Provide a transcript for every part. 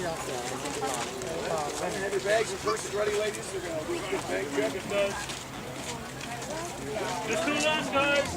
Have your bags and purses ready, ladies. They're gonna do a quick bag check. Just two left, guys.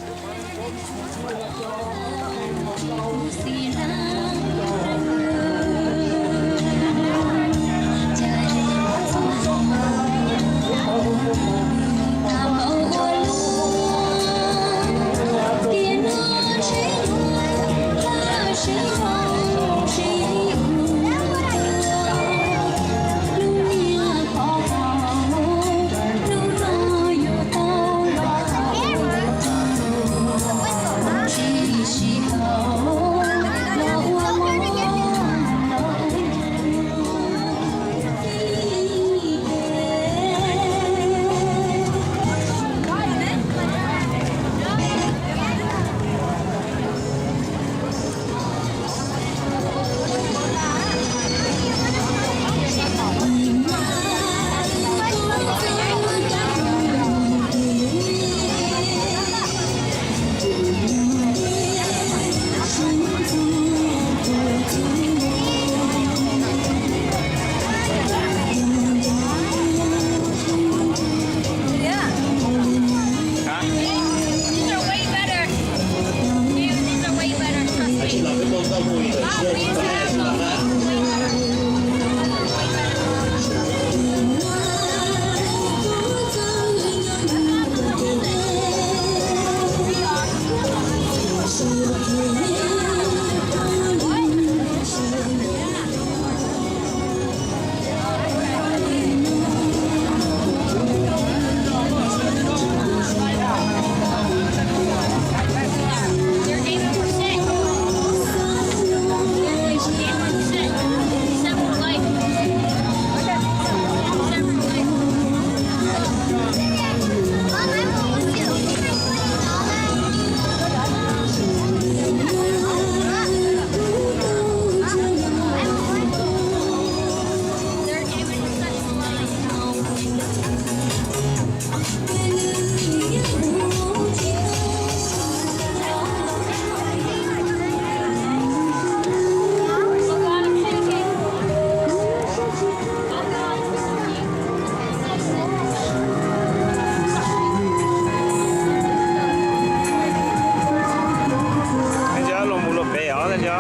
Cov los mus los pem os cov.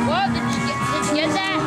Whoa, did you get, did you get that?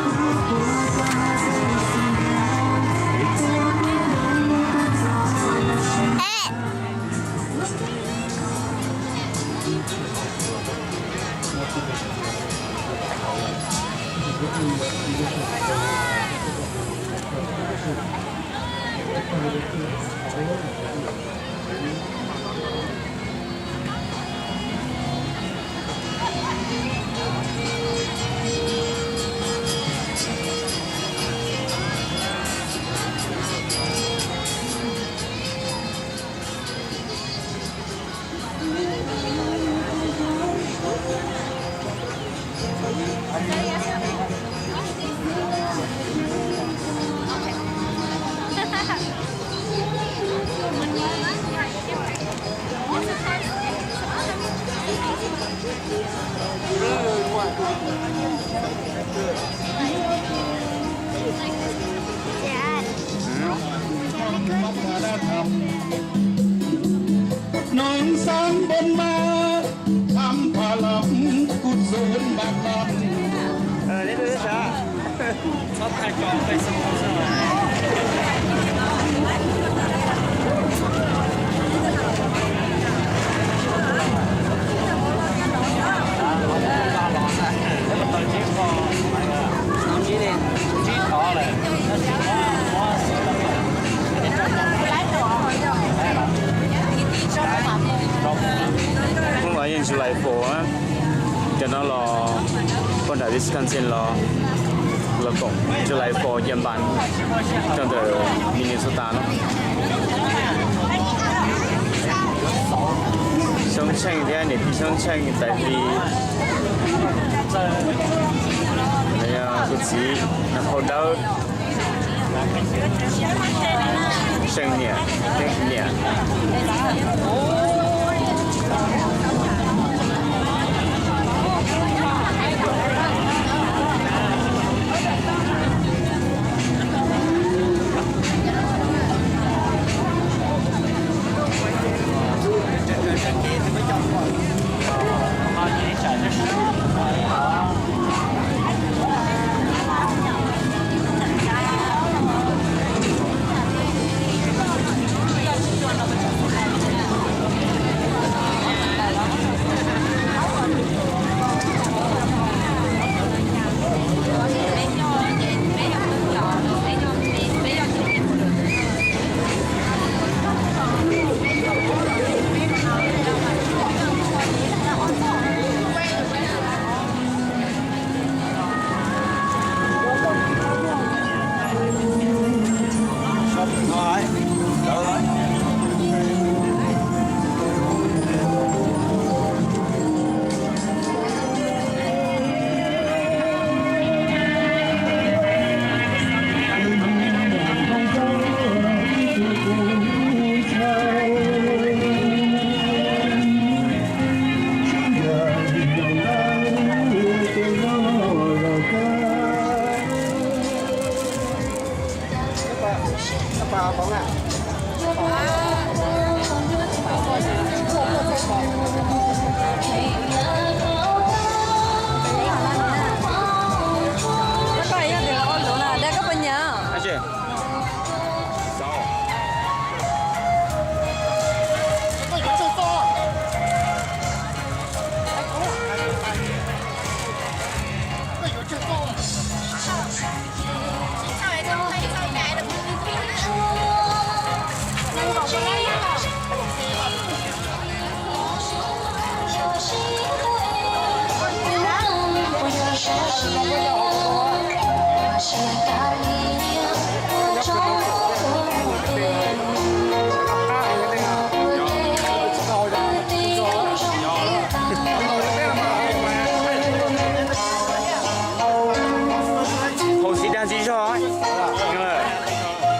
Nws xav npau mas tham pha lom kuj xub npam lom. Hnub no yeej tsis lais fom na. Cov no los puag nram Wisconsin los, los koom July Fourth Year Ban rau ntawm Minnesota no. Xyoob Tsheej thiab niam tij Xyoob Tsheej tais li, kuv txiv nws hau dawb. Seej niam, Seej niam. Haus txiv dag txiv zog.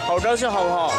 Haus dawb xwb haus hos.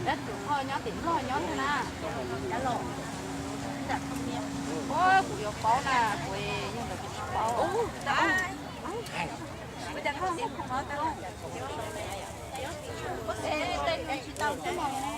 Dab tsi ho nyob tim Nplog nyob thiab na? Ua kuv yuav paub na, kuv yog ntawd kuv tsis paub. Ua cas koj muaj khoom no tau? Tej tsis tau xwb mog.